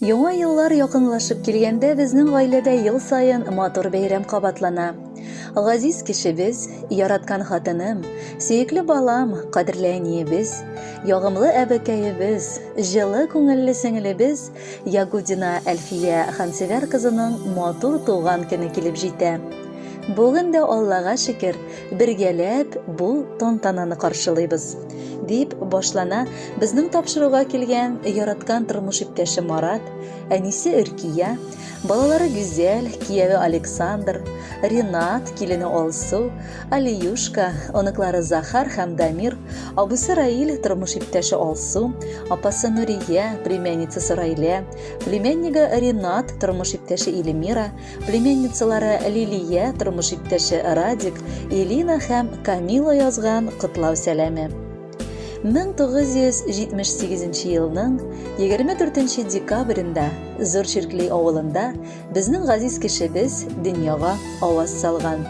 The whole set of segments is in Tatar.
Яңа еллар якынлашып килгәндә безнең гаиләдә ел саен матур бәйрәм кабатлана. Газиз кешебез, яраткан хатыным, сөекле балам, кадерле әниебез, ягымлы әбекәебез, җылы күңелле сеңелебез Ягудина Әлфия Хансевәр кызының матур туган көне килеп җитә. Бүген дә Аллага шөкер, бергәләп бу тантананы каршылыйбыз. Дип башлана безнең тапшыруга килгән яраткан тормыш иптәше Марат, әнисе Өркия, балалары Гүзәл, кияве Александр, Ренат, килене Алсу, Алиюшка, оныклары Захар һәм Дамир, абыйсы Раил, тормыш иптәше Алсу, апасы Нурия, племянницасы Райлә, племяннигы Ренат, тормыш иптәше Эльмира, Племянницалары Лилия, тормыш иптәше Радик, Элина һәм Камила язган котлау сәламе. 1978 елның 24 декабрендә Зур Чиркли авылында безнең газиз кешебез дөньяга аваз салган.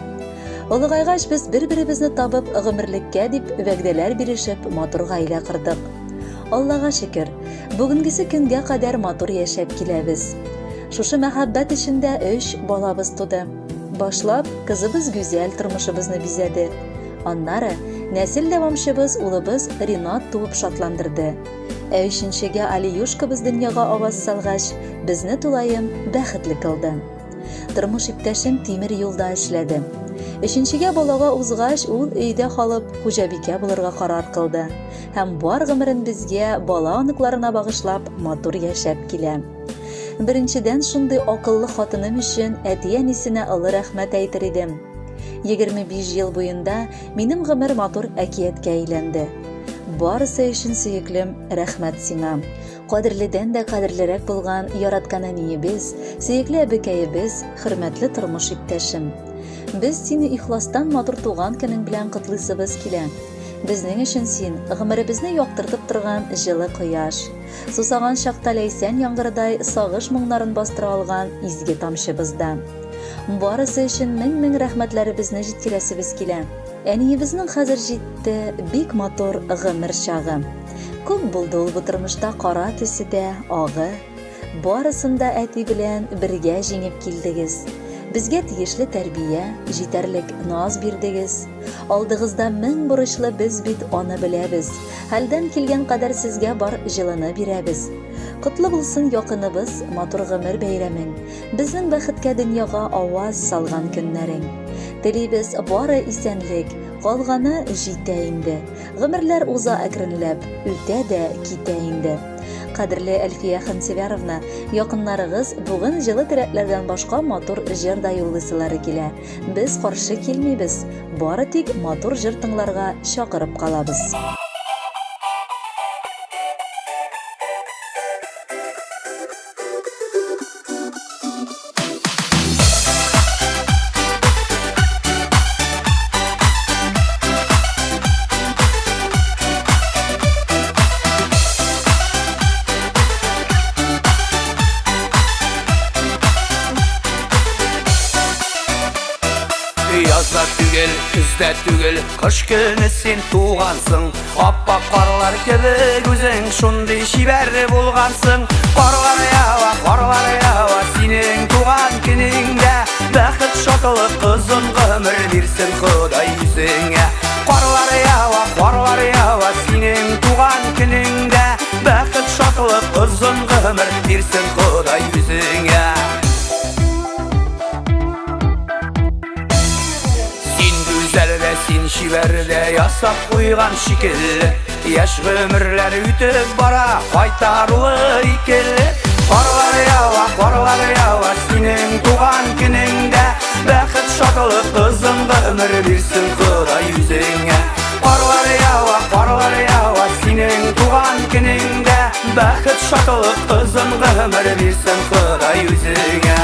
Олыгайгач без бер-беребезне табып, гомерлеккә дип вәгъдәләр бирешеп, матур гаилә кордык. Аллага шөкер, бүгенгесе көнгә кадәр матур яшәп киләбез. Шушы мәхәббәт эчендә өч балабыз туды. Башлап, кызыбыз Гүзәл тормышыбызны бизәде. Аннары, нәсел дәвамчыбыз улыбыз Ринат туып шатландырды. Ә өченчегә Алиюшкабыз дөньяга аваз салгач, безне тулаем бәхетле кылды. Тормыш иптәшем тимер юлда эшләде. Өченчегә балага узгач, ул өйдә калып, хуҗабикә булырга карар кылды һәм бар гомерен безгә, бала-оныкларына багышлап, матур яшәп килә. Беренчедән, шундый акыллы хатыным өчен әти-әнисенә олы рәхмәт әйтер идем. 25 ел буенда минем гомер матур әкияткә әйләнде. Барысы өчен, сөеклем, рәхмәт сиңа. Кадерледән дә кадерлерәк булган яраткан әниебез, сөекле әбекәебез, хөрмәтле тормыш иптәшем. Без сине ихластан матур туган көнең белән котлыйсыбыз килә. Безнең өчен син, гомеребезне яктыртып торган җылы кояш. Сусаган чакта ләйсән яңгырдай сагыш моңнарын бастыра алган изге тамчыбыз да. Барысы өчен мең-мең рәхмәтләребезне җиткерәсебез килә. Әниебезнең хәзер җитте бик матур гомер чагы. Күп булды ул бу тормышта кара төсе дә, агы. Барысын да әти белән бергә җиңеп килдегез. Безгә тиешле тәрбия, җитәрлек наз бирдегез. Алдыгызда мең бурычлы без бит аны беләбез. Хәлдән килгән кадәр сезгә бар җылыны бирәбез. Котлы булсын якыныбыз, матур гомер бәйрәмең. Безнең бәхеткә дөньяга аваз салган көннәрең. Телибез бары исәнлек, калганы җитә инде. Гомерләр уза әкренләп, үтә дә китә инде. Кадерле Әлфия Хансевяровна, якыннарыгыз бүген җылы теләкләрдән башка матур җыр да юллыйсылары килә. Без каршы килмибез, бары тик матур җыр тыңларга чакырып калабыз. Язда түгел, көздә түгел, кыш көне син тугансың. Аппак карлар кебек үзең шундый чибәр булгансың. Карлар ява, карлар ява, синең туган көнеңдә. Бәхет, шатлык, озын гомер бирсен Ходай үзеңә. Карлар ява, карлар ява, синең туган көнеңдә. Бәхет, шатлык, озын гомер бирсен Ходай үзеңә. Син гүзәл дә, син чибәр дә, ясап куйган шикелле. Яшь гомерләр үтеп бара, кайтарулы икеле. Карлар ява, карлар ява, синең туган көнеңдә. Бәхет, шатлык, озын гомер бирсен Ходай үзеңә. Карлар ява, карлар ява, синең туган көнеңдә. Бәхет, шатлык, озын гомер бирсен Ходай үзеңә.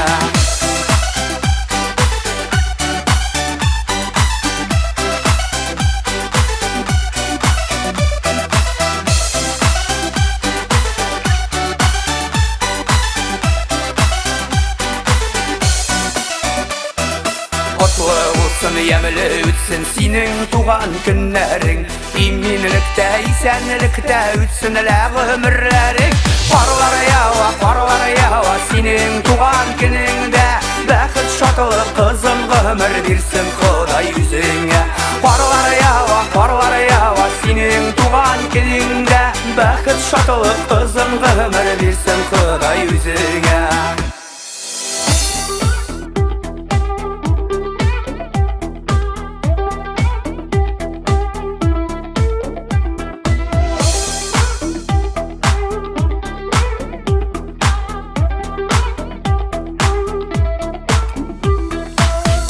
Котлы булсын, ямьле үтсен синең туган көннәрең. Иминлектә, исәнлектә үтсен лә гомерләрең. Карлар ява, карлар ява, синең туган көнеңдә. Бәхет, шатлык, кызым, гомер бирсен Ходай үзеңә. Карлар ява, карлар ява, синең туган көнеңдә. Бәхет, шатлык, кызым, гомер бирсен Ходай үзеңә.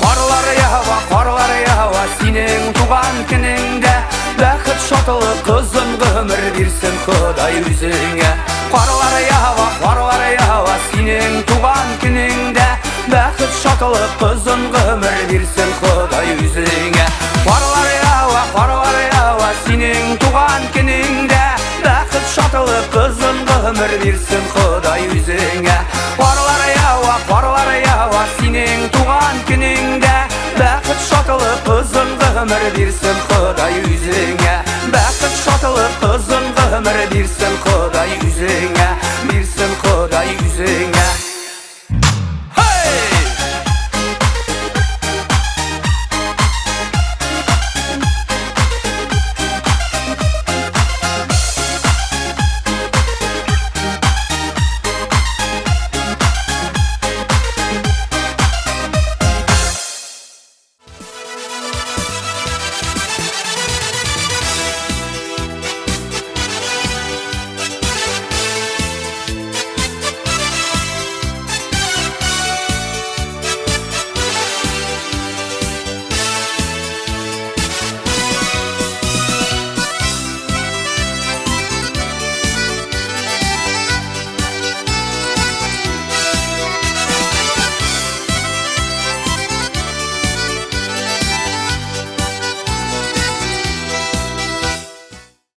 Карлар ява, карлар ява, синең туган көнеңдә. Бәхет, шатлык, кызым, гомер бирсен Ходай үзеңә. Карлар ява, карлар ява, синең туган көнеңдә. Бәхет, шатлык, кызым, гомер бирсен Ходай үзеңә. Карлар ява, карлар ява, синең туган көнеңдә. Бәхет, шатлык, кызым, гомер бирсен Ходай үзеңә. Карлар ява, карлар ява, синең туган көнеңдә. Бәхет, шатлык, кызым, гомер бирсен Ходай үзеңә.